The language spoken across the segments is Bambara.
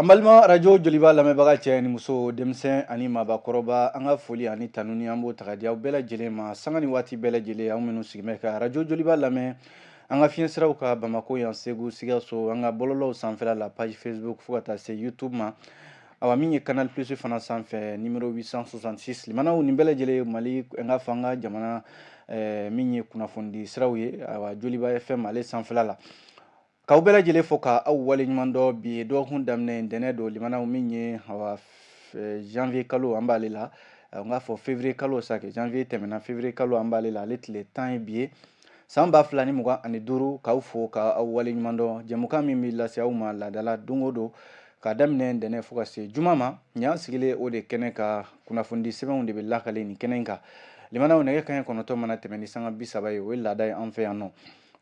An balima arajo Joliba lamɛnbaga, cɛ ni muso, denmisɛn ani maabakɔrɔba, an ka foli ani tanuni, an b'o ta ka di aw bɛɛ lajɛlen ma sanga ni waati bɛɛ lajɛlen. Aw minnu sigilen bɛ ka arajo Joliba lamɛn an ka fiɲɛ siraw ka Bamako yan, Segu, Sikaso, an ka bɔlɔlɔw sanfɛla la, page Facebook fo ka taa se YouTube ma, awa, min ye Canal Plus fana sanfɛ, numéro 866. Limanaw, nin bɛɛ lajɛlen Mali, n ka fɔ an ka jamana min ye kunnafonidi siraw ye, awa, Joliba FM ale sanfɛla la, k'aw bɛɛ lajɛlen fo ka aw waleɲuman dɔn. Bi ye dɔgɔkun daminɛ, ntɛnɛn don. Limanaw, min ye, awa, janvier kalo, an b'ale la, n k'a fɔ février kalo sa kɛ, janvier tɛmɛna, février kalo an b'ale la, ale tile 10 ye bi ye, san 2025. K'aw fo ka aw waleɲuman dɔn. Jɛmukan min bɛ lase aw ma laadala don o don, k'a daminɛ ntɛnɛn fo ka se juma ma, nin y'an sigilen o de kɛnɛ ka kunnafonidi sɛbɛnw de bɛ lakale nin kɛnɛ in kan. Limanaw, nɛgɛ kanɲɛ 9 mana tɛmɛ ni sanga 30 ye, o ye laada ye an fɛ yan nɔ.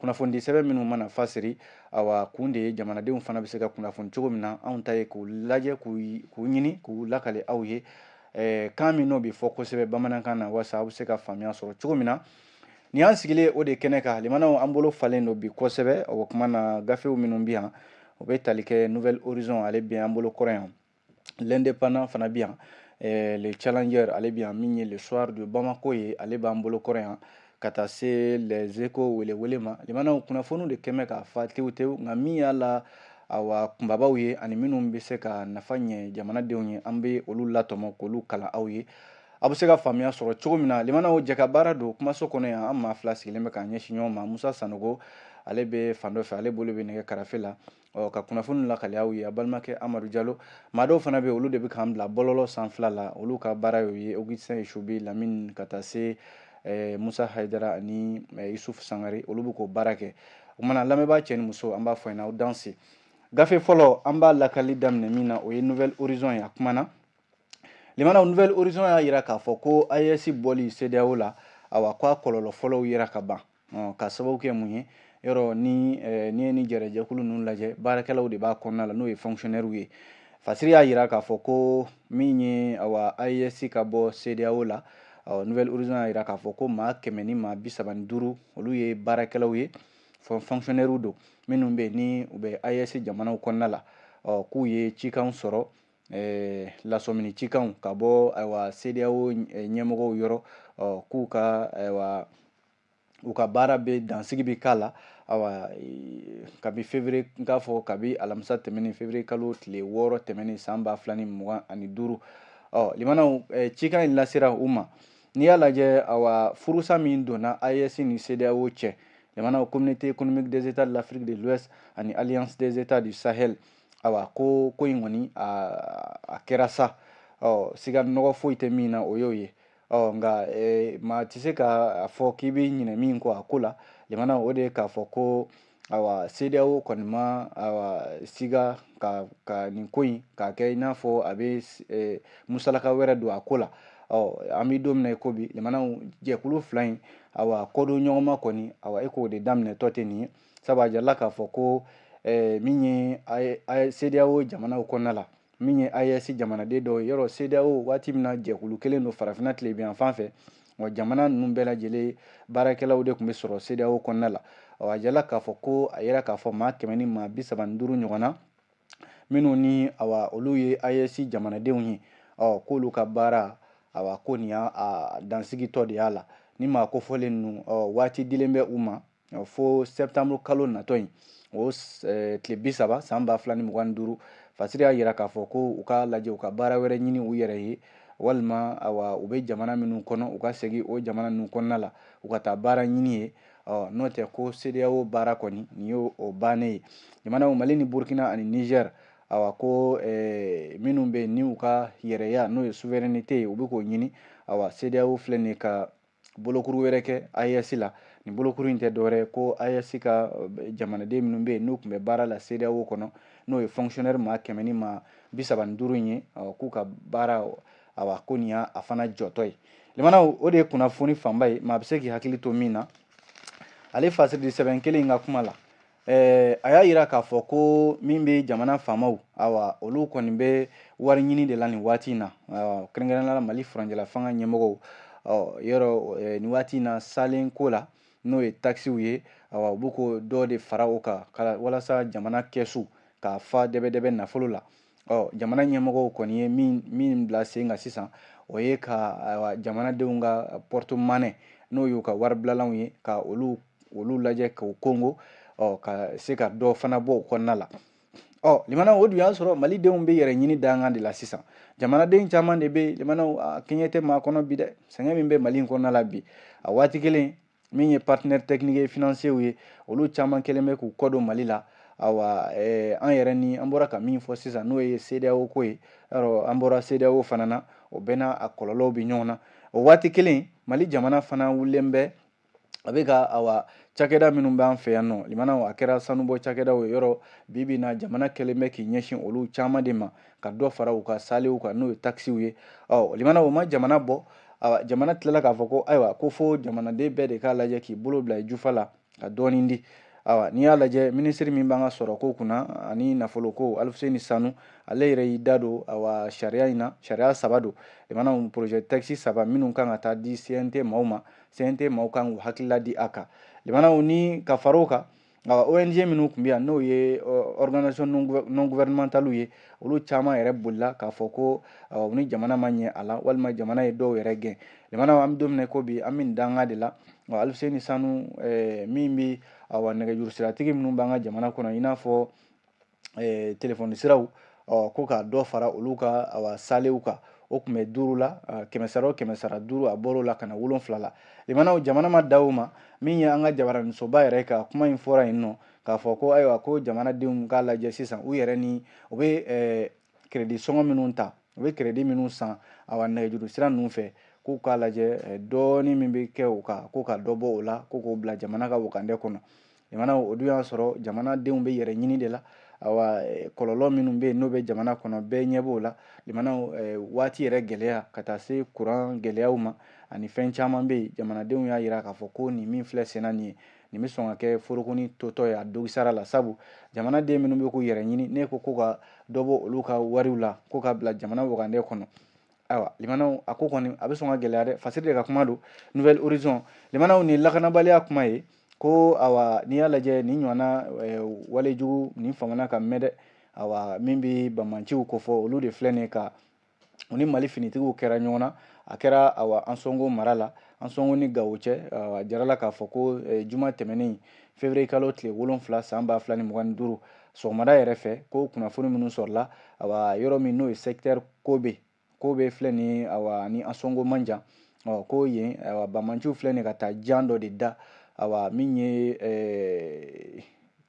Kunnafonidi sɛbɛn minnu mana fasiri, awa, kun de ye jamanadenw fana bɛ se ka kunnafoni cogo min na. Anw ta ye k'u lajɛ, k'u ɲini, k'u lakale aw ye kan min n'o bɛ fɔ kosɛbɛ, bamanankan na, walasa aw bɛ se ka faamuya sɔrɔ cogo min na. Nin y'an sigilen o de kɛnɛ kan. Limanaw, an bolo falen don bi kosɛbɛ. O kuma na, gafew minnu bɛ yan, o bɛ tali kɛ Nouvel Horizon, ale bɛ an bolo kɔrɔ yan, L'Indépendant fana bɛ yan, Le Challenger ale bɛ yan, min ye Le Soir de Bamako ye, ale b'an bolo kɔrɔ yan, ka taa se Les Échos, welewele ma. Limanaw, kunnafoniw de kɛmɛ k'a fa tewu tewu, nka min y'a la, awa, kunbabaw ye ani minnu bɛ se ka nafa ɲɛ jamanadenw ye, an bɛ olu latɔmɔ k'olu kalan aw ye, aw bɛ se ka faamuya sɔrɔ cogo min na. Limanaw, jɛ ka baara don kumaso kɔnɔ yan, an maa fila sigilen bɛ k'an ɲɛsin ɲɔgɔn ma. Musa Sanogo, ale bɛ fan dɔ fɛ, ale bolo bɛ nɛgɛ karafe la, ɔ ka kunnafoni lakale aw ye, a balimakɛ Amadu Jalo. Maa dɔw fana bɛ, olu de bɛ k'an bila bɔlɔlɔ sanfɛla la, olu ka baara y'o ye, Augustin Esubi Lamine, ka taa se Musa Hayidara ani Yusuf Sangare, olu bɛ k'o baara kɛ. O kumana, lamɛnbaa cɛ ni muso, an b'a fɔ ɲɛna aw danse. Gafe fɔlɔ an b'a lakali daminɛ min na, o ye Nouvel Horizon ye. A kumana, limanaw, Nouvel Horizon y'a yira k'a fɔ ko AES bɔli CEDEAO la, awa, ko a kɔlɔlɔ fɔlɔw yera ka ban. Ka sababu kɛ mun ye? Yɔrɔ ni n'i ye ni jɛrɛjɛkulu ninnu lajɛ, baarakɛlaw de b'a kɔnɔna la, n'o ye fonctionnaire ye. Fasiri y'a yira k'a fɔ ko min ye, awa, AES ka bɔ CEDEAO la, Nouvel Horizon y'a yira k'a fɔ ko maa 135, olu ye baarakɛlaw ye, fonctionnaire don, minnu bɛ yen ni u bɛ AES jamanaw kɔnɔna la, ɔ k'u ye cikanw sɔrɔ, lasɔmini cikanw ka bɔ, ayiwa, CEDEAO ɲɛmɔgɔw yɔrɔ, ɔ k'u ka, ayiwa, u ka baara bɛ dansigi bɛ k'a la, awa, kabi février, n k'a fɔ kabi alamisa tɛmɛnen, février kalo tile 6 tɛmɛnen, san 2025. Ɔ limanaw, cikan in lasera u ma. N'i y'a lajɛ, awa, furusa min donna AES ni CEDEAO cɛ, limanaw, Communauté économique des États de l'Afrique de l'Ouest ani Alliance des États du Sahel, awa, ko ko in kɔni a kɛra sa, ɔ siga nɔgɔ foyi tɛ min na, o y'o ye. Ɔ nka maa tɛ se k'a fɔ k'i bɛ ɲinɛ min kɔ a ko la, limanaw, o de ye k'a fɔ ko, awa, CEDEAO kɔni ma, awa, siga ka nin ko in k'a kɛ i n'a fɔ a bɛ musalaka wɛrɛ don a ko la. Ɔ an bɛ don min na i ko bi, limanaw, jɛkulu fila in, awa, kɔdon ɲɔgɔnma kɔni, awa, e k'o de daminɛtɔ tɛ nin ye, sabu a jirala k'a fɔ ko min ye CEDEAO jamanaw kɔnɔna la, min ye AES jamanaden dɔw ye, yɔrɔ CEDEAO waati min na jɛkulu kelen don farafinna tilebin yan fan fɛ, wa jamana ninnu bɛɛ lajɛlen baarakɛlaw de tun bɛ sɔrɔ CEDEAO kɔnɔna la. Ɔ a jirala k'a fɔ ko a yira k'a fɔ maa 135 ɲɔgɔn na minnu ni, awa, olu ye AES jamanadenw ye, ɔ k'olu ka baara, awa, ko nin y'a dansigitɔ de y'a la. Ni maa kofɔlen ninnu, ɔ waati dilen bɛ u ma fo septembre kalo natɔ in, o tile 30, san 2025. Fasiri y'a yira k'a fɔ ko u k'a lajɛ u ka baara wɛrɛ ɲini u yɛrɛ ye, walima, awa, u bɛ jamana minnu kɔnɔ, u ka segin o jamana ninnu kɔnɔna la, u ka taa baara ɲini ye. Ɔ n'o tɛ ko CEDEAO baara kɔni, nin y'o o bannen ye. Jamanaw Mali ni Burkina ani Niger, awa, ko minnu bɛ yen ni u ka yɛrɛya, n'o ye souveraineté ye, u bɛ k'o ɲini, awa, CEDEAO filɛ nin ye ka bolokuru wɛrɛ kɛ AES la. Nin bolokuru in tɛ dɔwɛrɛ ko AES ka jamanaden minnu bɛ yen n'u tun bɛ baara la CEDEAO kɔnɔ, n'o ye fonctionnaire maa 135 in ye, k'u ka baara, awa, ko nin y'a fana jɔtɔ ye. Limanaw, o de ye kunnafoni fanba ye maa bɛ se k'i hakili to min na. Ale fasiri sɛbɛn kelen in ka kuma la, a y'a yira k'a fɔ ko min bɛ jamana faamaw, awa, olu kɔni bɛ wari ɲini de la nin waati in na, kɛrɛnkɛrɛnnenya la Mali furancɛla fanga ɲɛmɔgɔw. Ɔ yɔrɔ nin waati in na, salen ko la, n'o ye takisiw ye, awa, u b'u ko dɔ de fara o kan walasa jamana kɛsu k'a fa dɛbɛdɛbɛ nafolo la. Ɔ jamana ɲɛmɔgɔw kɔni ye min bila sen kan sisan, o ye ka jamanadenw ka porte-monnaie, n'o y'u ka waribilalanw ye, ka olu lajɛ k'u kongo, ɔ ka se ka dɔ fana bɔ o kɔnɔna la. Ɔ limanaw, o dun y'a sɔrɔ malidenw bɛ yɛrɛ ɲini dangan de la sisan. Jamanaden caman de bɛ yen, limanaw, a kɛɲɛ tɛ maa kɔnɔ bi dɛ, sɛgɛn min bɛ Mali in kɔnɔna la bi. A waati kelen min ye partenaire technique et financier ye, olu caman kɛlen bɛ k'u kɔ don Mali la. Awa an yɛrɛ ni an bɔra ka min fɔ sisan, n'o ye CEDEAO ko ye, yarɔ an bɔra CEDEAO fana na, o bɛɛ n'a a kɔlɔlɔw bɛ ɲɔgɔn na. O waati kelen Mali jamana fana wulilen bɛ, a bɛ ka awa cakɛda minnu b'an fɛ yan nɔ, limanaw, a kɛra sanubɔ cakɛdaw ye, yɔrɔ bi bi na jamana kɛlen bɛ k'i ɲɛsin olu caman de ma, ka dɔ fara u ka salew kan, n'o ye takisiw ye. Ɔ limanaw, o ma jamana bɔ. Awa jamana tilala k'a fɔ ko ayiwa, ko fo jamanaden bɛɛ de k'a lajɛ k'i bolo bila i jufa la ka dɔɔnin di. Awa n'i y'a lajɛ, minisiri min b'an ka sɔrɔko kunna ani nafoloko, Alifuseni Sanu, ale yɛrɛ y'i da don awa sariya in na. Sariya 3 don, limanaw, projet texte 3 minnu kan ka taa di CNT maaw ma, CNT maaw kan k'u hakilila di a kan. Limanaw, ni ka fara o kan, ONG minnu tun bɛ yan, n'o ye organisation non gouvernementale ye, olu caman yɛrɛ bolila k'a fɔ ko u ni jamana ma ɲɛ a la, walima jamana ye dɔw yɛrɛ gɛn. Limanaw, an bɛ don min na ko bi, an bɛ nin danga de la. Alifuseni Sanu, min bɛ awa nɛgɛjuru siratigi minnu b'an ka jamana kɔnɔ, i n'a fɔ telefɔni siraw, ko ka dɔ fara olu ka awa salew kan, o tun bɛ 5 la, 100 sara o 100 sara 5, a bɔr'o la ka na 7 la. Limanaw, jamana ma da o ma. Min ye an ka jabaraninsoba yɛrɛ ka kuma in fɔra yen nɔ, k'a fɔ ko ayiwa, ko jamanadenw k'a lajɛ sisan, u yɛrɛ ni u bɛ crédit sɔngɔ minnu ta, u bɛ crédit minnu san awa nɛgɛjuru sira ninnu fɛ, k'u k'a lajɛ dɔɔnin min bɛ kɛ o kan, ko ka dɔ bɔ o la, ko k'o bila jamana ka wagandɛ kɔnɔ. Limanaw, o dun y'a sɔrɔ jamanadenw bɛ yɛrɛ ɲini de la. Awa kɔlɔlɔ minnu bɛ yen n'o bɛ jamana kɔnɔ, bɛɛ ɲɛ b'o la. Limanaw, waati yɛrɛ gɛlɛya ka taa se kuran gɛlɛyaw ma ani fɛn caman bɛ yen, jamanadenw y'a jira k'a fɔ ko nin min filɛ senna nin ye, nin bɛ sɔn ka kɛ forokoni totɔ ye a dogisara la. Sabu jamanaden minnu bɛ k'u yɛrɛ ɲini, n'e ko ko ka dɔ bɔ olu ka wariw la, ko ka bila jamana wagandɛ kɔnɔ, ayiwa limanaw, a ko kɔni a bɛ sɔn ka gɛlɛya dɛ. Fasiri de ka kuma don, Nouvel Horizon. Limanaw, nin lakanabaliya kuma ye ko awa n'i y'a lajɛ, nin ɲɔgɔnna walejugu nin famana ka mɛn dɛ. Awa min bɛ bamanciw kofɔ, olu de filɛ nin ye ka u ni Mali finitigiw kɛra ɲɔgɔn na. A kɛra awa Ansongo mara la, Ansongo ni Gawo cɛ. A jarala k'a fɔ ko juma tɛmɛnen, février kalo tile 7 san 2025, sɔgɔmada yɛrɛ fɛ, ko kunnafoni minnu sɔrɔla, awa yɔrɔ min n'o ye secteur Kobe, Kobe filɛ nin ye, awa ni Ansongo man jan, ɔ ko yen awa bamanciw filɛ nin ka taa jan dɔ de da, awa min ye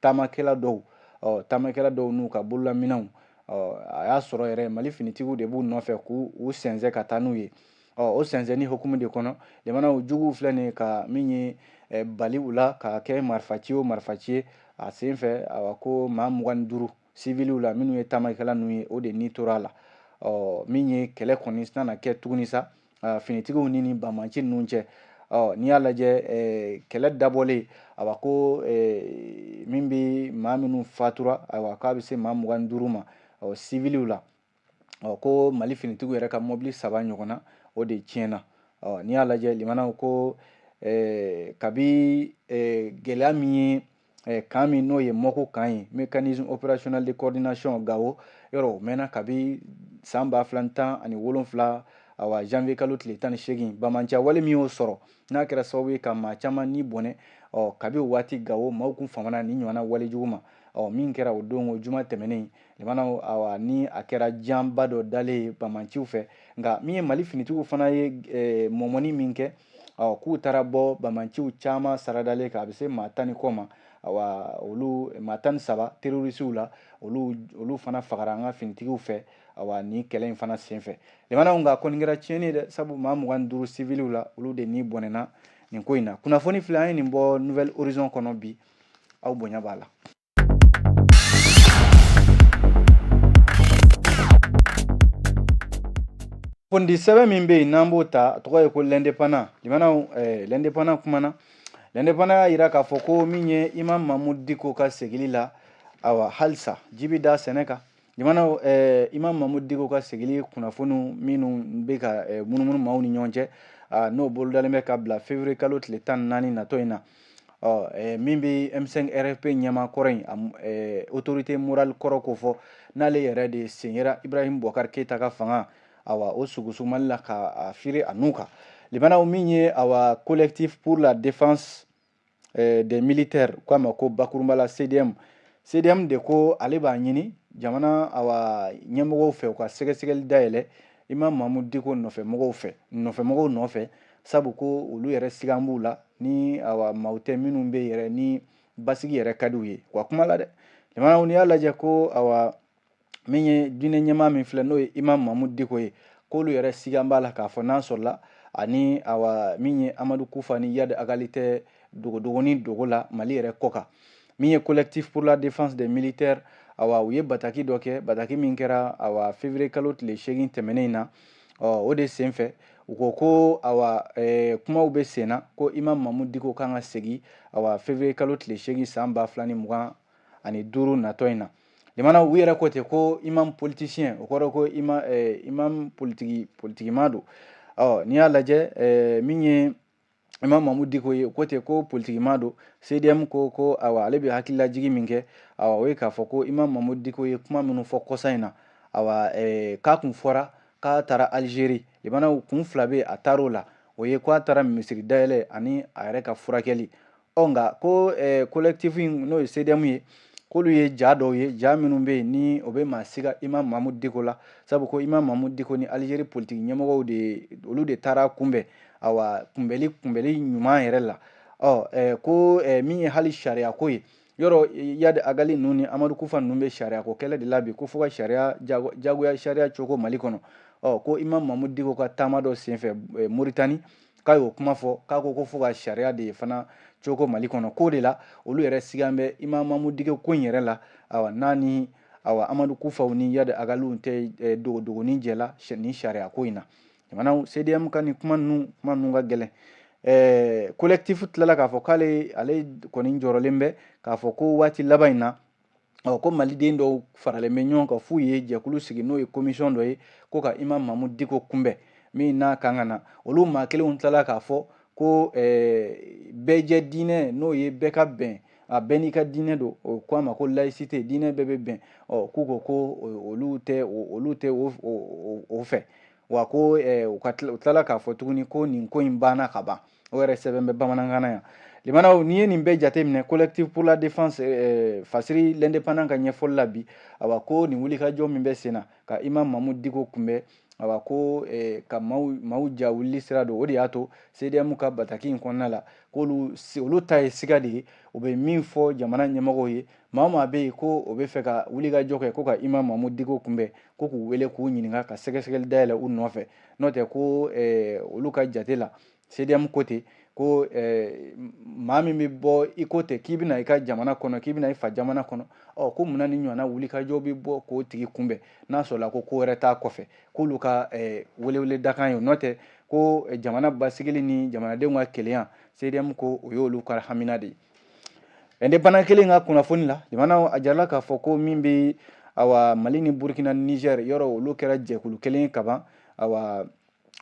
taamakɛla dɔw, ɔ taamakɛla dɔw n'u ka bololaminɛnw. Ɔ a y'a sɔrɔ yɛrɛ Mali finitigiw de b'u nɔfɛ k'u sɛnsɛn ka taa n'u ye. Ɔ o sɛnsɛnni hukumu de kɔnɔ, limanaw, juguw filɛ nin ye ka min ye bali u la ka kɛ marifaci o marifaci ye a sen fɛ. Awa ko maa 25 siviliw la minnu ye taamakɛla ninnu ye, o de ni tora a la. Ɔ min ye kɛlɛ kɔni nana kɛ tuguni sa finitigiw ni banbanci ninnu cɛ. Ɔ n'i y'a lajɛ, kɛlɛ dabɔlen, awa ko min bɛ maa minnu fatura, ayiwa k'a bɛ se maa 25 ma, ɔ siviliw la. Ɔ ko Mali finitigiw yɛrɛ ka mɔbili 3 ɲɔgɔnna, o de tiɲɛna. Ɔ n'i y'a lajɛ, limanaw, ko kabi gɛlɛya min ye kan min n'o ye MOC kan ye, mécanisme opérationnel de coordination Gawo, yɔrɔ o mɛnna kabi san 2017, awa janvier kalo tile 18, bamanciya wale min y'o sɔrɔ, n'a kɛra sababu ye ka maa caman ni bɔnɛ. Ɔ kabi o waati Gawo maaw kun famana ni ɲɔgɔnna walejugu ma. Ɔ min kɛra o don, o juma tɛmɛnen, limanaw, awa ni a kɛra janba dɔ dalen ye bamanciw fɛ. Nka min ye Mali finitigiw fana ye mɔmɔni min kɛ, ɔ k'u taara bɔ bamanciw caman saradalen kan, a bɛ se maa 10 ni kɔ ma. Awa olu maa 13 terrorisiw la, olu fana fagara an ka finitigiw fɛ, awa nin kɛlɛ in fana senfɛ. Limanaw, nka kɔni kɛra tiɲɛni ye dɛ, sabu maa 25 siviliw la, olu de ni bɔnɛna nin ko in na. Kunnafoni filɛ, an ye nin bɔ Nouvel Horizon kɔnɔ bi, aw bonya b'a la. Kunnafoni sɛbɛn min bɛ yen n'an b'o ta, a tɔgɔ ye ko L'Indépendant. Limanaw, L'Indépendant kumana. L'Indépendant y'a jira k'a fɔ ko min ye Imam Mahmoud Dicko ka segili la, awa halisa ji bɛ da sɛnɛ kan. Limanaw, Imam Mahmoud Dicko ka segili kunnafoniw minnu bɛ ka munumunu maaw ni ɲɔgɔn cɛ, n'o bolodalen bɛ ka bila février kalo tile 14 natɔ in na. Ɔ min bɛ M5 RFP ɲɛmaa kɔrɔ in, autorité morale kɔrɔ ko fɔ, n'ale yɛrɛ de sen yera Ibrahim Boubacar Keita ka fanga, awa, o sugusumali la ka firi a n'u kan. Limanaw, min ye, awa, Collectif pour la défense des militaires, k'a ma ko bakurunba la CDM, CDM de ko ale b'a ɲini jamana, awa, ɲɛmɔgɔw fɛ, u ka sɛgɛsɛgɛli dayɛlɛ Imam Mahmoud Dicko nɔfɛ mɔgɔw fɛ, nɔfɛmɔgɔw nɔfɛ, sabu ko olu yɛrɛ sigan b'u la ni, awa, maaw tɛ minnu bɛ yɛrɛ ni basigi yɛrɛ ka di u ye. Wa kuma la dɛ, jamanaw, n'i y'a lajɛ ko, awa, min ye diinɛ ɲɛmaa min filɛ, n'o ye Imam Mahmoud Dicko ye, k'olu yɛrɛ sigan b'a la k'a fɔ n'a sɔrɔla ani, awa, min ye Amadou Koufa ni Iyad Ag Ghali tɛ dogodogoni dogo la Mali yɛrɛ kɔ kan. Min ye Collectif pour la défense des militaires, awa, u ye bataki dɔ kɛ, bataki min kɛra, awa, février kalo tile 8 tɛmɛnen in na. Ɔ o de senfɛ, u ko ko, awa, kumaw bɛ sen na ko Imam Mahmoud Dicko kan ka segin, awa, février kalo tile 8 san 2025 natɔ in na. Limana, u yɛrɛ ko ten ko imam politicien, o kɔrɔ ko imam politiki, politikima don. Ɔ n'i y'a lajɛ, min ye Imam Mahmoud Dicko ye, ko ten ko politikima don. CDM ko ko, awa, ale bɛ hakililajigi min kɛ, awa, o ye k'a fɔ ko Imam Mahmoud Dicko ye kuma minnu fɔ kɔsa in na, awa, k'a kun fɔra k'a taara Algérie. Limanaw, kun fila bɛ a taar'o la, o ye ko a taara misiri dayɛlɛ ani a yɛrɛ ka furakɛli. Ɔ nka ko collectif in, n'o ye CDM ye, k'olu ye ja dɔw ye, ja minnu bɛ yen ni o bɛ maa siga Imam Mahmoud Dicko la, sabu ko Imam Mahmoud Dicko ni Algérie politiki ɲɛmɔgɔw de, olu de taara kunbɛn, awa, kunbɛli ɲuman yɛrɛ la. Ɔ ko min ye hali sariya ko ye, yɔrɔ Iyad Ag Ghali ninnu ni Amadou Koufa ninnu bɛ sariya ko kɛlɛ de la bi, ko fo ka sariya jagoya sariya cogo Mali kɔnɔ. Ɔ ko Imam Mahmoud Dicko ka taama dɔ senfɛ Moritani, k'a y'o kuma fɔ, k'a ko ko fo ka sariya de fana cogo Mali kɔnɔ. K'o de la olu yɛrɛ sigan bɛ Imam Mahmoud Dicko ko in yɛrɛ la, awa, n'a ni, awa, Amadou Koufaw ni Iyad Ag Ghaliw tɛ dogodogoni jɛ la nin sariya ko in na. Jamanaw, CDM ka nin kuma ninnu, kuma ninnu ka gɛlɛn. Collectif tilala k'a fɔ k'ale ale kɔni jɔrɔlen bɛ k'a fɔ ko waati laban in na, ɔ ko maliden dɔw faralen bɛ ɲɔgɔn kan f'u ye jɛkulu sigi, n'o ye commission dɔ ye, ko ka Imam Mahmoud Dicko kunbɛn min n'a kan ka na. Olu maa kelenw tilala k'a fɔ ko bɛɛ jɛ diinɛ, n'o ye bɛɛ ka bɛn, a bɛɛ n'i ka diinɛ don, o ko a ma ko laïcité, diinɛ bɛɛ bɛ bɛn. Ɔ k'u ko ko olu tɛ o fɛ wa. Ko u ka u tilala k'a fɔ tuguni ko nin ko in banna ka ban, o yɛrɛ sɛbɛn bɛ bamanankan na yan. Limanaw, n'i ye nin bɛɛ jateminɛ, Collectif pour la défense, Fasiri l'Indépendant ka ɲɛfɔli la bi, awa, ko nin wulikajɔ min bɛ sen na ka Imam Mahmoud Dicko kunbɛn, awa, ko ka maaw ja wulili sira don. O de y'a to CDM ka bataki in kɔnɔna la, k'olu olu ta ye siga de ye. U bɛ min fɔ jamana ɲɛmɔgɔw ye, maa o maa bɛ yen ko o bɛ fɛ ka wulikajɔ kɛ ko ka Imam Mahmoud Dicko kunbɛn, ko k'u wele k'u ɲininka, ka sɛgɛsɛgɛli dayɛlɛ u nɔfɛ. N'o tɛ, ko olu ka jate la, CDM ko ten ko maa min bɛ bɔ i ko ten k'i bɛna i ka jamana kɔnɔ, k'i bɛna i fa jamana kɔnɔ, ɔ ko munna ni ɲɔgɔnna wulikajɔ bɛ bɔ k'o tigi kunbɛn, n'a sɔrɔla ko ko wɛrɛ t'a kɔfɛ? K'olu ka welewele dakan ye. N'o tɛ, ko jamana basigili ni jamanadenw ka kelenya, CDM ko o y'olu ka hamina de ye. Indépendant kelen ka kunnafoni la, jamana, a jarala k'a fɔ ko min bɛ, awa, Mali ni Burkina ni Niger, yɔrɔ olu kɛra jɛkulu kelen ye kaban. Awa,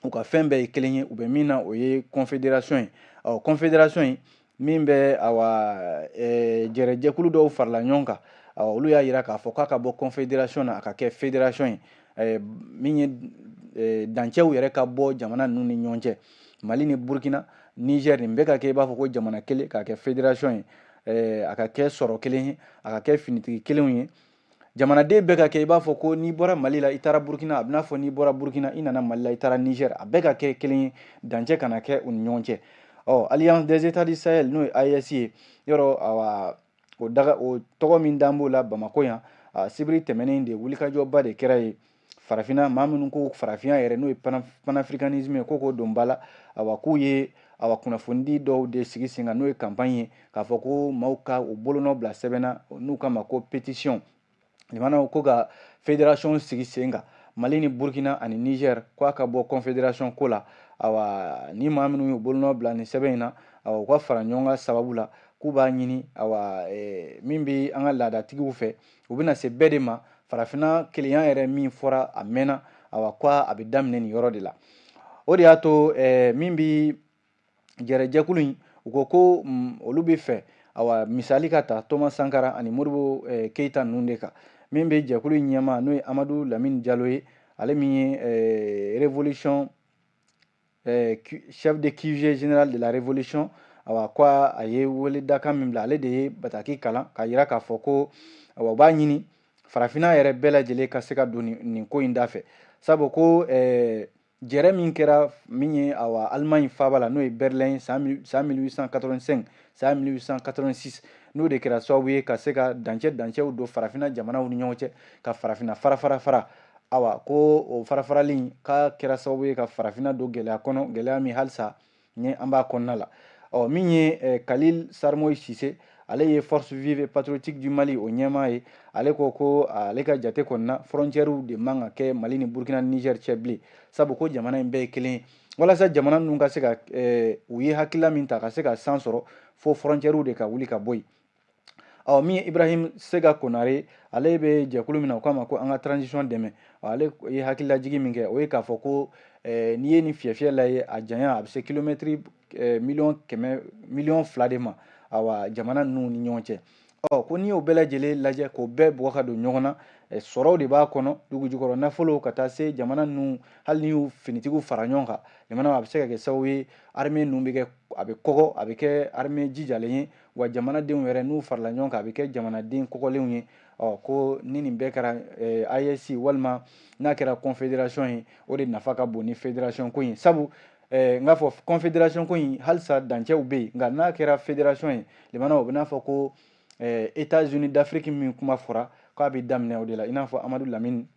u ka fɛn bɛɛ ye kelen ye, u bɛ min na, o ye confédération ye. Ɔ confédération in min bɛ, awa, jɛrɛjɛkulu dɔw farala ɲɔgɔn kan, awa, olu y'a yira k'a fɔ k'a ka bɔ confédération na, a ka kɛ fédération ye, min ye dancɛw yɛrɛ ka bɔ jamana ninnu ni ɲɔgɔn cɛ, Mali ni Burkina, Niger, nin bɛɛ ka kɛ i b'a fɔ ko jamana kelen, k'a kɛ fédération ye, a ka kɛ sɔrɔ kelen ye, a ka kɛ finitigi kelenw ye, jamanaden bɛɛ ka kɛ i b'a fɔ ko n'i bɔra Mali la i taara Burkina, a bɛ n'a fɔ n'i bɔra Burkina i nana Mali la, i taara Niger, a bɛɛ ka kɛ kelen ye, dancɛ kana kɛ u ni ɲɔgɔn cɛ. Ɔ Alliance des États du Sahel, n'o ye AES ye, yɔrɔ, awa, o daga o tɔgɔ min d'an b'o la Bamakɔ yan, sibiri tɛmɛnen de, wulikajɔba de kɛra yen. Farafinna maa minnu ko farafinya yɛrɛ, n'o ye panafricanisme ye, ko k'o don ba la, awa, k'u ye, awa, kunnafonidi dɔw de sigi sen kan, n'o ye campagne ye, k'a fɔ ko maaw ka u bolonɔ bila sɛbɛn na, n'u k'a ma ko pétition. Limanaw, ko ka fédération sigi sen kan, Mali ni Burkina ani Niger, ko a ka bɔ confédération ko la. Awa, ni maa minnu y'u bolonɔ bila nin sɛbɛn in na, awa, u ka fara ɲɔgɔn kan sababu la k'u b'a ɲini, awa, min bɛ an ka laadatigiw fɛ, u bɛna se bɛɛ de ma. Farafinna kelenya yɛrɛ min fɔra a mɛnna, awa, ko a bɛ daminɛ nin yɔrɔ de la. O de y'a to min bɛ jɛrɛjɛkulu in, u U ko ko olu bɛ fɛ awa misali ka ta Thomas Sankara ani Modibo Keita ninnu de kan. Min bɛ jɛkulu in ɲɛmaa n'o ye Amadu Lamini Jalo ye, ale min ye révolution chef de QG général de la révolution, awa ko a ye weledakan min bila, ale de ye bataki kalan k'a yira k'a fɔ ko awa u b'a ɲini farafinna yɛrɛ bɛɛ lajɛlen ka se ka don nin ko in da fɛ, sabu ko jɛrɛ min kɛra min ye awa Allemagne faaba la n'o ye Berlin san 1885 san 1886, n'o de kɛra sababu ye ka se ka dancɛw don farafinna jamanaw ni ɲɔgɔn cɛ, ka farafinna fara fara fara. Awa ko o farafarali k'a kɛra sababu ye ka farafinna don gɛlɛya kɔnɔ, gɛlɛya min halisa ni an b'a kɔnɔna la. Ɔ min ye Khalil Sarmoy Cissé, ale ye Force vive et patriotique du Mali o ɲɛmaa ye, ale ko ko ale ka jate kɔnɔna frontière de man ka kɛ Mali ni Burkina ni Niger cɛ bilen, sabu ko jamana in bɛɛ ye kelen ye. Walasa jamana ninnu ka se ka u ye hakilila min ta ka se ka san sɔrɔ, fo frontière de ka wuli ka bɔ yen. Ɔ min ye Ibrahim Sega Konare, ale bɛ jɛkulu min na, o k'a ma ko an ka transition dɛmɛ, ale ye hakililajigin min kɛ, o ye k'a fɔ ko n'i ye nin fiyɛfiyɛ lajɛ, a janya a bɛ se kilomɛtiri 2 miliyɔn de ma awa jamana ninnu ni ɲɔgɔn cɛ. Ɔ ko n'i y'o bɛɛ lajɛlen lajɛ k'o bɛɛ bugɔ ka don ɲɔgɔn na, sɔrɔw de b'a kɔnɔ, dugu jukɔrɔ nafolo ka taa se jamana ninnu, hali n'i y'u finitigiw fara ɲɔgɔn kan, jamana a bɛ se ka kɛ sababu ye armée ninnu bɛ kɛ, a bɛ kɔgɔ, a bɛ kɛ armée jijalen ye, wa jamanadenw yɛrɛ n'u farala ɲɔgɔn kan, a bɛ kɛ jamanaden kɔgɔlenw ye. Ɔ ko ni nin bɛɛ kɛra AES walima n'a kɛra confédération ye, o de nafa ka bon ni fédération ko in, sabu n k'a fɔ confédération ko in halisa dancɛw bɛ yen, nka n'a kɛra fédération ye, limanaw, o bɛ n'a fɔ ko États-Unis d'Afrique min kuma fɔra k'a bɛ daminɛ o de la, i n'a fɔ Amadu Lamini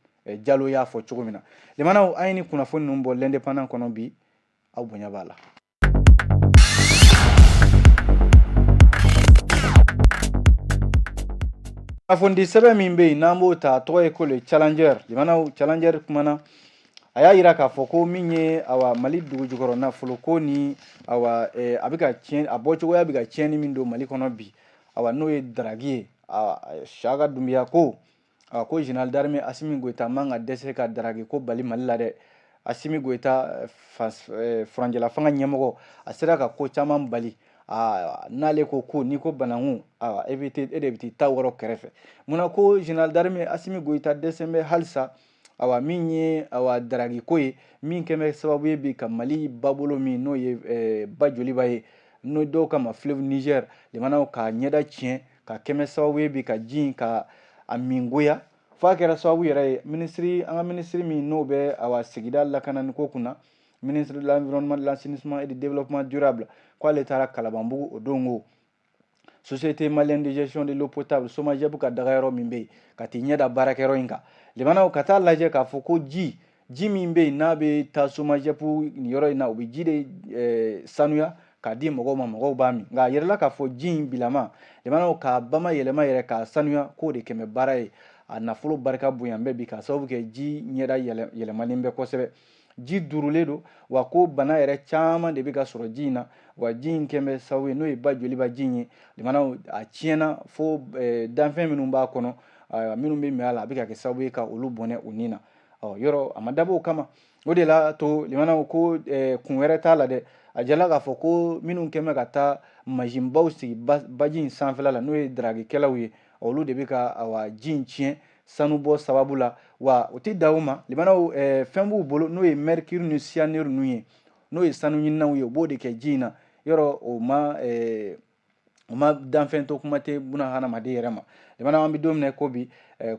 Jalo y'a fɔ cogo min na. Limanaw, an ye ni kunnafoni ninnu bɔ l'Indépendant kɔnɔ bi, aw bonya b'a la. Kunnafonidi sɛbɛn min bɛ yen n'an b'o ta, a tɔgɔ ye ko le Challenger. Limanaw, Challenger kumana, a y'a yira k'a fɔ ko min ye awa Mali dugu jukɔrɔ nafolo ko ni awa a bɛ ka tiɲɛ, a bɔcogoya bɛ ka tiɲɛni min don Mali kɔnɔ bi, awa n'o ye daragi ye, Saka Dunbiya ko ko général d'armée Assimi Goïta man ka dɛsɛ ka daragi ko bali Mali la dɛ. Assimi Goïta, furancɛla fanga ɲɛmɔgɔ, a sera ka ko caman bali. N'ale ko ko n'i ko bananku, e bɛ e de bɛ t'i ta wɔrɔ kɛrɛfɛ. Munna ko général d'armée Assimi Goïta dɛsɛ bɛ halisa awa min ye awa daragi ko ye, min kɛn bɛ sababu ye bi ka Mali babolo min n'o ye ba joliba ye, n'o dɔw kama fleuve Niger, limanaw, ka ɲɛda tiɲɛ, ka kɛmɛ sababu ye bi ka ji in ka a mingoya, f'a kɛra sababu yɛrɛ ye minisiri, an ka minisiri min n'o bɛ awa sigida lakanani ko kunna, ministre de l'Environnement, de l'Assainissement et du Développement durable, k'ale taara Kalabanbugu o don ko Société malienne de gestion de l'eau potable SOMAGEP ka dagayɔrɔ min bɛ yen, ka t'i ɲɛ da baarakɛyɔrɔ in kan, limanaw, ka taa lajɛ k'a fɔ ko ji min bɛ yen n'a bɛ taa SOMAGEP nin yɔrɔ in na, u bɛ ji de sanuya k'a di mɔgɔw ma, mɔgɔw b'a min, nka a yɛrɛla k'a fɔ ji in bilama, limanaw, k'a bama yɛlɛma yɛrɛ k'a sanuya, k'o de kɛmɛ baara ye. A nafolo barika bonya bɛ bi k'a sababu kɛ ji ɲɛda yɛlɛmalen bɛ kosɛbɛ, ji durulen don, wa ko bana yɛrɛ caman de bɛ ka sɔrɔ ji in na, wa ji in kɛn bɛ sababu ye n'o ye ba joliba ji in ye, limanaw, a tiɲɛna fo danfɛn minnu b'a kɔnɔ, minnu bɛ min a la, a bɛ ka kɛ sababu ye ka olu bɔnɛ u ni na. Ɔ yɔrɔ a ma dabɔ o kama, o de la to limanaw ko kun wɛrɛ t'a la dɛ. A jala k'a fɔ ko minnu kɛn bɛ ka taa masinbaw sigi baji in sanfɛla la, n'o ye daragikɛlaw ye, olu de bɛ ka awa ji in tiɲɛ sanubɔ sababu la. Wa o tɛ dan o ma, limanaw, fɛn b'u bolo n'o ye mercure ni cyanure ninnu ye, n'o ye sanu ɲininaw ye, u b'o de kɛ ji in na. Yɔrɔ o ma danfɛn to, kuma tɛ buna hadamaden yɛrɛ ma. Limanaw, an bɛ don min na ko bi,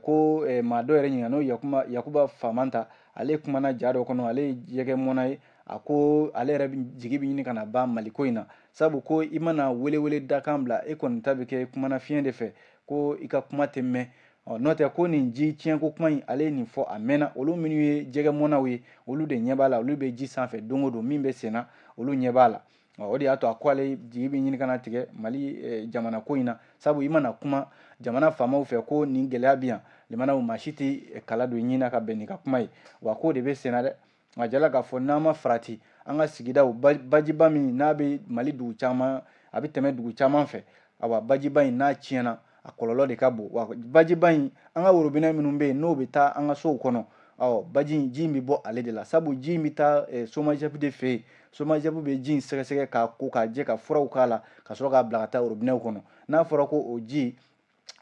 ko maa dɔ yɛrɛ ɲininka, n'o Yakuba Famanta, ale kumana ja dɔ kɔnɔ, ale ye jɛgɛ mɔnna ye, a ko ale yɛrɛ jigi bɛ ɲini ka na ban Mali ko in na, sabu ko i mana welewele dakan bila, e kɔni ta bɛ kɛ kumana fiɲɛ de fɛ, ko i ka kuma tɛ mɛn. Ɔ n'o tɛ ko nin ji tiɲɛko kuma in, ale ye nin fɔ a mɛnna. Olu minnu ye jɛgɛ mɔnnaw ye, olu de ɲɛ b'a la, olu bɛ ji sanfɛ don o don, min bɛ sen na, olu ɲɛ b'a la. O de y'a to a ko ale jigi bɛ ɲini ka na tigɛ Mali jamana ko in na, sabu i mana kuma jamana faamaw fɛ ko nin gɛlɛya bɛ yan, limanaw, maa si tɛ kala don ɲin na ka bɛn n'i ka kuma ye, wa k'o de bɛ sen na dɛ. A jala k'a fɔ n'an ma farati, an ka sigidaw bajiba min n'a bɛ Mali dugu caman, a bɛ tɛmɛ dugu caman fɛ, awa bajiba in n'a tiɲɛna, a kɔlɔlɔ de ka bon. Wa bajiba in, an ka worobinɛ minnu bɛ yen n'o bɛ taa an ka sow kɔnɔ, Ɔ baji in, ji in bɛ bɔ ale de la, sabu ji in bɛ taa SOMAGEP de fɛ yen. SOMAGEP bɛ ji in sɛgɛsɛgɛ k'a ko k'a jɛ, ka furaw k'a la, ka sɔrɔ k'a bila ka taa robinet kɔnɔ. N'a fɔra ko o ji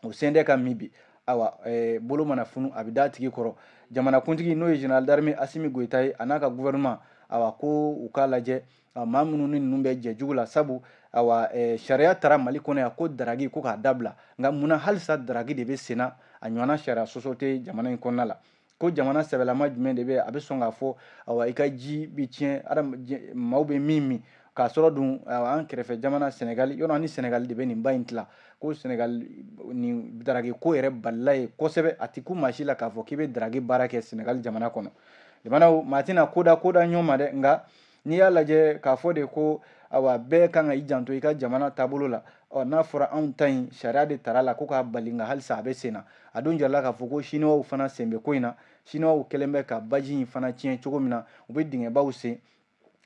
o sen tɛ ka min bi, ayiwa, bolo mana funu, a bɛ d'a tigi kɔrɔ. Jamanakuntigi, n'o ye général d'armée Assimi Goïta ye, a n'a ka gouvernement, awa, ko u k'a lajɛ maa minnu ni ninnu bɛ jɛ jugu la, sabu awa, sariya taara Mali kɔnɔ yan ko daragi ko k'a dabila. Nka munna halisa daragi de bɛ senna? A ɲɔgɔnna sariya sɔsɔ tɛ jamana in kɔnɔna la. Ko jamana sɛbɛlama jumɛn de bɛ a bɛ sɔn k'a fɔ, awa, i ka ji bɛ tiɲɛ, maaw bɛ min min, k'a sɔrɔ dun an kɛrɛfɛ jamana Sɛnɛgali yɔrɔ, an ni Sɛnɛgali de bɛ nin ba in tila, ko Sɛnɛgali nin daragi ko yɛrɛ balila ye kosɛbɛ. A ti ku maa si la k'a fɔ k'i bɛ daragi baara kɛ Sɛnɛgali jamana kɔnɔ. Jamanaw maa tɛna koda koda ɲɔgɔn ma dɛ, nka n'i y'a lajɛ k'a fɔ de ko, awa, bɛɛ kan ka i janto i ka jamana taabolo la. Ɔ n'a fɔra anw ta in, sariya de tara la ko k'a bali, nka halisa a bɛ sen na. A dun jirala k'a fɔ ko Siniwaw fana sen bɛ ko in na. Siniwaw kɛlen bɛ ka baji in fana tiɲɛ cogo min na, u bɛ dingɛbaw sen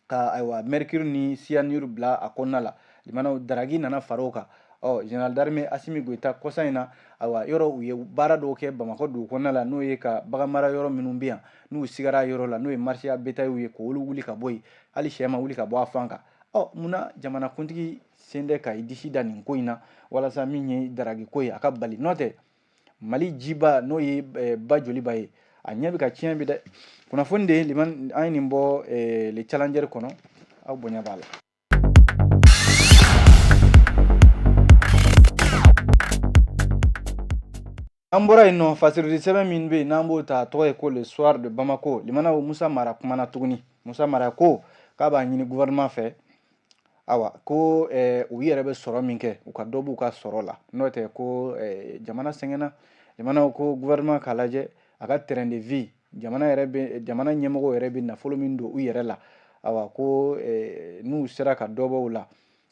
ka, ayiwa, mercure ni cyanure bila a kɔnɔna la. Limanaw, daragi nana fara o kan. Ɔ général d'armée Assimi Goïta, kɔsa in na, ayiwa, yɔrɔ u ye baara dɔw kɛ Bamakɔ dugu kɔnɔna la, n'o ye ka baganmara yɔrɔ minnu bɛ yan, n'u sigara yɔrɔ la, n'o ye marché à bétail ye, k'olu wuli ka bɔ yen. Hali sɛ ma wuli ka bɔ a fan kan. Ɔ munna jamanakuntigi sen tɛ ka i disi da nin ko in na, walasa min ye daragi ko ye, a ka bali? N'o tɛ, Mali jiba, n'o ye ba Joliba ye, a ɲɛ bɛ ka tiɲɛ bi dɛ. Kunnafoni de liman, an ye nin bɔ Le Challenger kɔnɔ, aw bonya b'a la. An bɔra yen nɔ, fasirili sɛbɛn min bɛ yen n'an b'o ta, a tɔgɔ ye ko Le Soir de Bamako. Limanaw, Musa Mara kumana tuguni. Musa Mara ko k'a b'a ɲini gouvernement fɛ, awa, ko u yɛrɛ bɛ sɔrɔ min kɛ, u ka dɔ b'u ka sɔrɔ la. N'o tɛ, ko jamana sɛgɛnna. Limanaw, ko gouvernement k'a lajɛ a ka train de vie, jamana yɛrɛ bɛ, jamana ɲɛmɔgɔw yɛrɛ bɛ nafolo min don u yɛrɛ la, awa, ko n'u sera ka dɔ bɔ o la.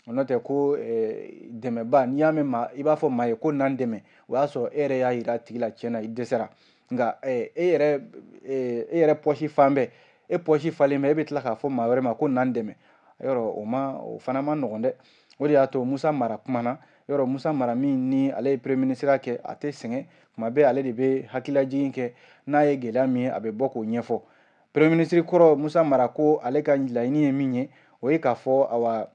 N'o tɛ, ko dɛmɛba, n'i y'a mɛn maa i b'a fɔ maa ye ko n'an dɛmɛ, o y'a sɔrɔ e yɛrɛ y'a yira a tigi la tiɲɛ na i dɛsɛra. Nka e yɛrɛ pɔsi fan bɛɛ, e pɔsi falen bɛ, e bɛ tila k'a fɔ maa wɛrɛ ma ko n'an dɛmɛ, yɔrɔ o ma, o fana ma nɔgɔn dɛ. O de y'a to Musa Mara kumana. Yɔrɔ Musa Mara min ni ale ye premier ministre kɛ, a tɛ sɛgɛn, kuma bɛɛ ale de bɛ hakililajigin kɛ. N'a ye gɛlɛya min ye, a bɛ bɔ k'o ɲɛfɔ. Premier ministre kɔrɔ Musa Mara ko ale ka laɲini ye min ye, o ye k'a fɔ, awa,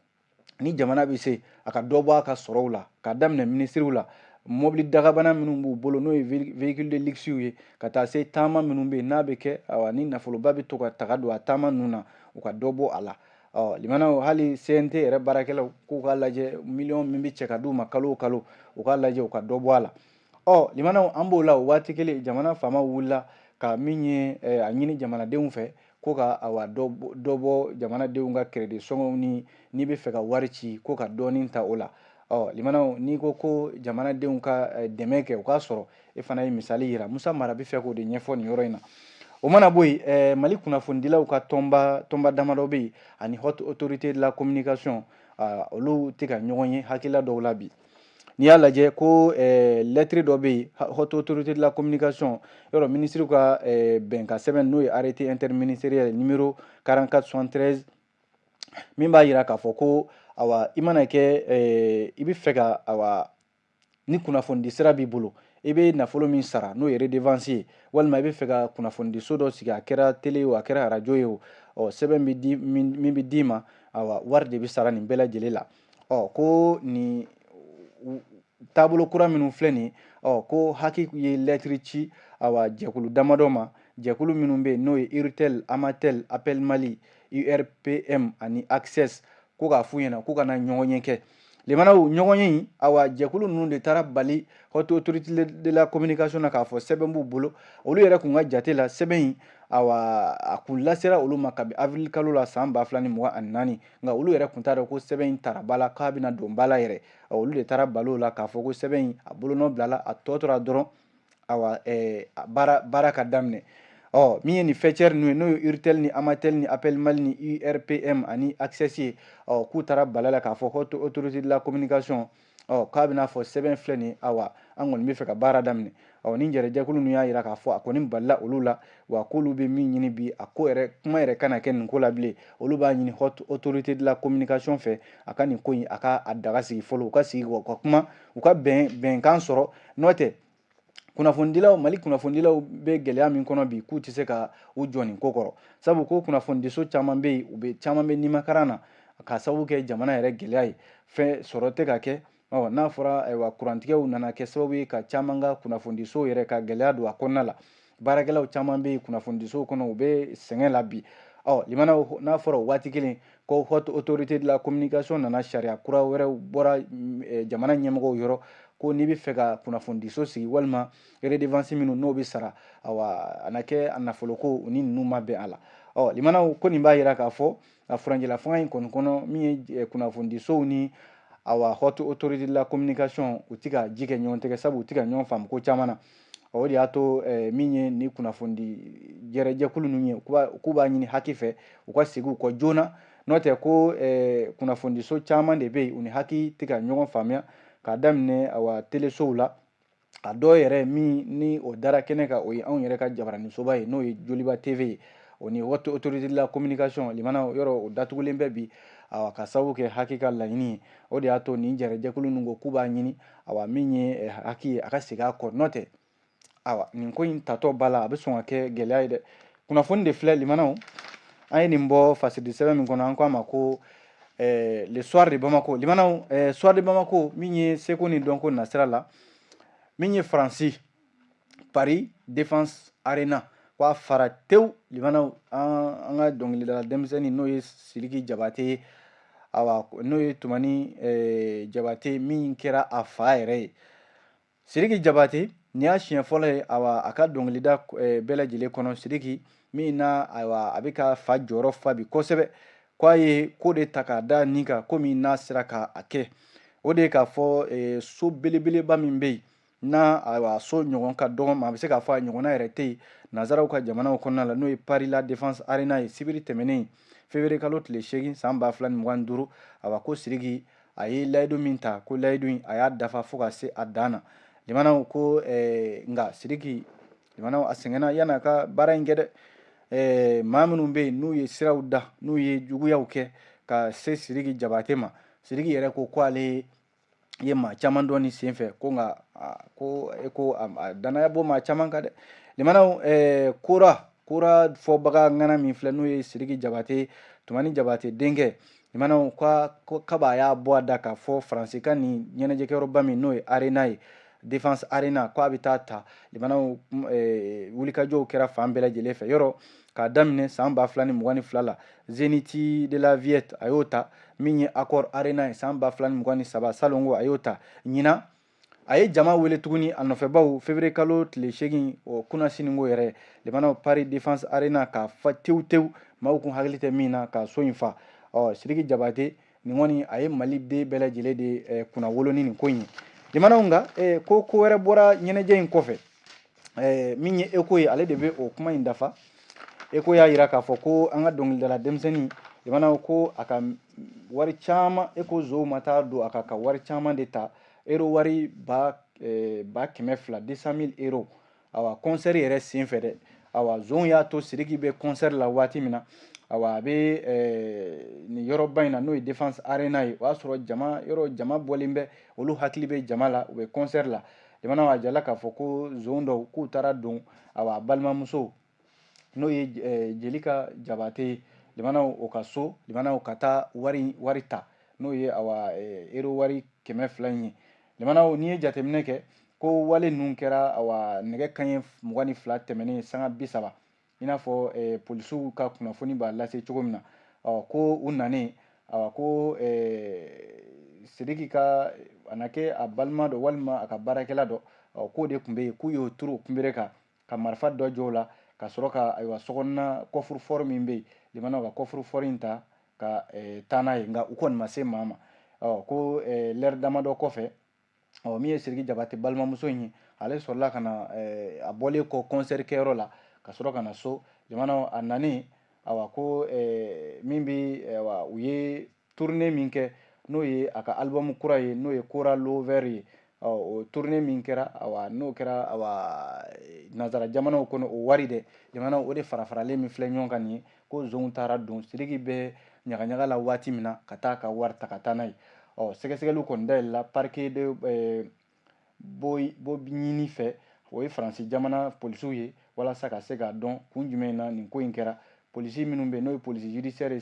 ni jamana bɛ se a ka dɔ bɔ a ka sɔrɔw la, k'a daminɛ minisiriw la, mobili dagabana minnu b'u bolo, n'o ye véhicule de luxe ye, ka taa se taama minnu bɛ yen n'a bɛ kɛ, awa, ni nafoloba bɛ to ka taga don a taama ninnu na, u ka dɔ bɔ a la. Ɔ limanaw, hali CNT yɛrɛ baarakɛlaw, k'u k'a lajɛ, miliyɔn min bɛ cɛ ka d'u ma kalo o kalo, u k'a lajɛ u ka dɔ bɔ a la. Ɔ limanaw, an b'o la o waati kelen, jamana faamaw wulila ka min ye a ɲini jamanadenw fɛ ko ka, awa, dɔ bɔ jamanadenw ka crédit sɔngɔw ni n'i bɛ fɛ ka wari ci, ko ka dɔɔnin ta o la. Ɔ limanaw, n'i ko ko jamanadenw ka dɛmɛ kɛ, o k'a sɔrɔ e fana ye misali yira. Musa Mara bɛ fɛ k'o de ɲɛfɔ nin yɔrɔ in na. O mana bɔ yen, Mali kunnafonidilaw ka tɔnba damadɔ bɛ yen ani Haute Autorité de la Communication, olu tɛ ka ɲɔgɔn ye hakilila dɔw la bi. N'i y'a lajɛ ko lɛtiri dɔ bɛ yen, Haute Autorité de la Communication, yɔrɔ minisiriw ka bɛnkan sɛbɛn, n'o ye arrêté interministériel numéro 4473, min b'a yira k'a fɔ ko, awa, i mana kɛ i bɛ fɛ ka, awa, ni kunnafonidi sira b'i bolo, i bɛ nafolo min sara, n'o ye redevance ye, walima i bɛ fɛ ka kunnafonidiso dɔ sigi, a kɛra télé ye o, a kɛra arajo ye o, ɔ sɛbɛn bɛ di min bɛ d'i ma, awa, wari de bɛ sara nin bɛɛ lajɛlen la. Ɔ ko nin taabolo kura minnu filɛ nin ye, ɔ ko HAC ye lɛtiri ci, awa, jɛkulu damadɔ ma, jɛkulu minnu bɛ yen, n'o ye URTEL, AMATEL, Appel Mali, URPM ani Access, ko k'a f'u ɲɛna k'u kana ɲɔgɔn ye kɛ. Limanaw, ɲɔgɔn ye in, awa, jɛkulu ninnu de taara bali Haute Autorité de la Communication na k'a fɔ sɛbɛn b'u bolo. Olu yɛrɛ kun ka jate la, sɛbɛn in, awa, a kun lasera olu ma kabi avril kalo la san 2024, nka olu yɛrɛ kun t'a dɔn ko sɛbɛn in tara ba la, k'a bɛna don ba la yɛrɛ. Olu de taara bali o la k'a fɔ ko sɛbɛn in a bolonɔ bilala, a tɔ tora dɔrɔn, awa, baara ka daminɛ. Ɔ min ye nin faîtières ninnu ye, n'o ye URTEL ni AMATEL ni Appel Mali ni URPM ani Access ye, ɔ k'u taara bala la k'a fɔ Haute Autorité de la Communication, ɔ k'a bɛna fɔ sɛbɛn filɛ nin ye, awa, an kɔni bɛ fɛ ka baara daminɛ. Ɔ ni jɛrɛjɛkulu ninnu y'a yira k'a fɔ a kɔni balila olu la, wa k'olu bɛ min ɲini bi, a ko yɛrɛ kuma yɛrɛ kana kɛ nin ko la bilen. Olu b'a ɲini Haute Autorité de la Communication fɛ, a ka nin ko in, a ka a daga sigi fɔlɔ, u ka sigi u ka kuma, u ka bɛnkan sɔrɔ. N'o tɛ, Kunnafonidilaw, Mali kunnafonidilaw bɛ gɛlɛya min kɔnɔ bi, k'u tɛ se ka u jɔ nin ko kɔrɔ, sabu ko kunnafonidiso caman bɛ yen, u bɛ caman bɛ nimakaran na ka sababu kɛ jamana yɛrɛ gɛlɛya ye, fɛn sɔrɔ tɛ ka kɛ. Ɔ, n'a fɔra, ayiwa, kurantigɛw nana kɛ sababu ye ka caman ka kunnafonidisow yɛrɛ ka gɛlɛya don a kɔnɔna la. Baarakɛlaw caman bɛ yen kunnafonidisow kɔnɔ, u bɛ sɛgɛn la bi. Ɔ, limanaw, n'a fɔra o waati kelen ko Haute Autorité de la Communication nana, sariya kura wɛrɛw bɔra jamana ɲɛmɔgɔw yɔrɔ, ko n'i bɛ fɛ ka kunnafonidiso sigi walima redevance minnu n'o bɛ sara, awa, a na kɛ a nafoloko u ni ninnu ma bɛn a la. Ɔ, limanaw, ko nin b'a yira k'a fɔ a furancɛla fanga in kɔni kɔnɔ, min ye kunnafonidisow ni, awa, Haute Autorité de la Communication, u ti ka ji kɛ ɲɔgɔn tɛgɛ, sabu u ti ka ɲɔgɔn faamu ko caman na. O de y'a to min ye ni kunnafonidi jɛrɛjɛkulu ninnu ye, k'u b'a ɲini HAC fɛ u ka segin u kɔ joona. N'o tɛ, ko kunnafonidiso caman de bɛ yen, u ni HAC tɛ ka ɲɔgɔn faamuya, k'a daminɛ, awa, telesow la. A dɔw yɛrɛ min ni o dara kɛnɛ kan, o ye anw yɛrɛ ka jabaraninsoba ye, n'o ye Joliba TV ye. O ni Haute Autorité de la Communication, limana, yɔrɔ o datugulen bɛ bi, awa, ka sababu kɛ HAC ka laɲini ye. O de y'a to nin jɛrɛjɛkulu ninnu ko k'u b'a ɲini, awa, min ye HAC ye, a ka segin a kɔ. N'o tɛ, awa, nin ko in tatɔ ba la, a bɛ sɔn ka kɛ gɛlɛya ye dɛ. Kunnafoni de filɛ, limanaw, an ye nin bɔ fasidi sɛbɛn min kɔnɔ, an ko a ma ko Le Soir de Bamako. Limanaw, Soir de Bamako, min ye seko ni dɔnko nasira la, min ye Faransi, Paris Défense Arena, k'a fara tewu. Limanaw, an ka dɔnkilidala denmisɛnnin, n'o ye Sidiki Jabate ye, awa, n'o ye Tumani Jabate, min kɛra a fa yɛrɛ ye, Sidiki Jabate, nin y'a siɲɛ fɔlɔ ye, awa, a ka dɔnkilida bɛɛ lajɛlen kɔnɔ, Sidiki min na, ayiwa, a bɛ ka fa jɔyɔrɔ fa bi kosɛbɛ, ko a ye ko de ta k'a da nin kan, ko min n'a sera ka a kɛ, o de ye k'a fɔ so belebeleba min bɛ yen n'a, ayiwa, so ɲɔgɔn ka dɔgɔ ma, a bɛ se k'a fɔ a ɲɔgɔnna yɛrɛ tɛ yen nanzaraw ka jamanaw kɔnɔna la, n'o ye Paris La Défense Arena ye, sibiri tɛmɛnen, février kalo tile 8 san 2025. Awa, ko Sidiki a ye layidu min ta, ko layidu in a y'a dafa fo ka se a dan na. Limanaw, ko nka Sidiki, limanaw, a sɛgɛnna yan'a ka baara in kɛ dɛ. Maa minnu bɛ yen n'u ye siraw da, n'u ye juguyaw kɛ ka se Sidiki Jabate ma, Sidiki yɛrɛ ko ko ale ye maa caman dɔn nin senfɛ, ko nka ko e ko a danaya bɔ maa caman kan dɛ. Limanaw, kora fɔbaga ŋana min filɛ, n'o ye Sidiki Jabate, Tumani Jabate denkɛ, limanaw, ko kaba a y'a bɔ a da k'a fɔ Faransi ka nin ɲɛnajɛkɛyɔrɔba min n'o ye Arena ye, Défense Arena, ko a bɛ taa ta. Limanaw, wulikajɔw kɛra fan bɛɛ lajɛlen fɛ yɔrɔ, k'a daminɛ san 2022 la, Zénith de la Villette, a y'o ta. Min ye Accor Arena ye, san 2023, salongo, a y'o ta. Ɲinan a ye jama wele tuguni a nɔfɛbaw, février kalo tile 8, o kunnasiniko yɛrɛ, limanaw, Paris Défense Arena k'a fa tewu tewu, maaw kun hakili tɛ min na, ka so in fa. Ɔ, Sidiki Jabate nin kɔni, a ye Mali den bɛɛ lajɛlen de kunna wolo ni nin ko in ye. Limanaw, nka ko ko wɛrɛ bɔra ɲɛnajɛ in kɔfɛ. Min ye Eko ye, ale de bɛ o kuma in dafa. Eko y'a yira k'a fɔ ko an ka dɔnkilidala denmisɛnnin, limanaw, ko a ka wari caman, e ko zow ma taa don a ka wari caman de ta, euro wari 200,000, 200 000 euros, awa, concert yɛrɛ sen fɛ dɛ. Awa, zonw y'a to Sidiki bɛ concert la waati min na, awa, a bɛ nin yɔrɔba in na, n'o ye Défense Arena ye, o y'a sɔrɔ jama yɔrɔ jama bɔlen bɛ, olu hakili bɛ jama la, u bɛ concert la. Jamana a jala k'a fɔ ko zon dɔw k'u taara don, awa, a balimamuso, n'o ye Jelika Jabate ye, limanaw, o ka so, limanaw, ka taa wari ta, n'o ye, awa, euro wari 200 in ye. Limanaw, n'i ye jateminɛ kɛ, ko wale ninnu kɛra, awa, nɛgɛ kanɲɛ 22 tɛmɛnen sanga 30, i n'a fɔ polisiw ka kunnafoni b'a lase cogo min na. Ɔ, ko u nanen, awa, ko Sidiki ka a na kɛ a balima dɔ walima a ka baarakɛla dɔ, ɔ, k'o de tun bɛ yen, k'u y'o turu kunbere kan, ka marifa dɔ jɔ o la, ka sɔrɔ ka, ayiwa, sokɔnɔna coffre-fort min bɛ yen, limanaw, ka coffre-fort in ta ka taa n'a ye. Nka u kɔni ma se maa ma. Ɔ, ko lɛri damadɔ kɔfɛ, ɔ, min ye Sidiki Jabate balimamuso in ye, ale sɔrɔla ka na, a bɔlen kɔ concert kɛyɔrɔ la, ka sɔrɔ ka na so. Jamana a nanen, awa, ko min bɛ, awa, u ye tournée min kɛ, n'o ye a ka album kura ye, n'o ye Kora Lover ye, ɔ, o tournée min kɛra, awa, n'o kɛra, awa, nanzara jamanaw kɔnɔ, o wari dɛ, jamana o de fara faralen min filɛ ɲɔgɔn kan nin ye, ko zonw taara don Sidiki bɛ ɲagaɲaga la waati min na, ka taa ka wari ta ka taa n'a ye. Ɔ, sɛgɛsɛgɛliw kɔni dayɛlɛla parquet de Bobigny fɛ. O ye Faransi jamana polisiw ye, walasa ka se k'a dɔn kun jumɛn na nin ko in kɛra. Polisi minnu bɛ yen, n'o ye polisi judiciaire ye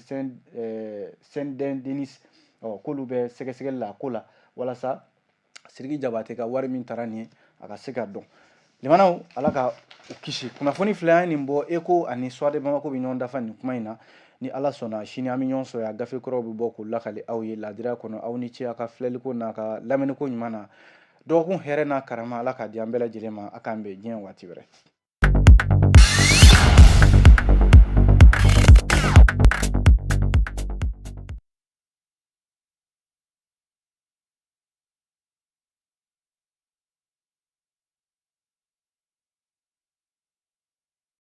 Saint Denis, ɔ k'olu bɛ sɛgɛsɛgɛli la a ko la, walasa Sidiki Jabate ka wari min taara nin ye, a ka se ka dɔn. Limanaw, Ala ka u kisi. Kunnafoni filɛ, an ye nin bɔ Eko ani Soir de Bamako bɛ ɲɔgɔn dafa nin kuma in na. Ni Ala sɔnna, sini an bɛ ɲɔgɔn sɔrɔ yan, gafe kɔrɔw bɛ bɔ k'o lakale aw ye ladira kɔnɔ. Aw ni ce aw ka filɛliko n'a ka lamɛnniko ɲuman na. Dɔgɔkun hɛrɛ n'a karama, Ala k'a di an bɛɛ lajɛlen ma. A k'an bɛn diɲɛ waati wɛrɛ.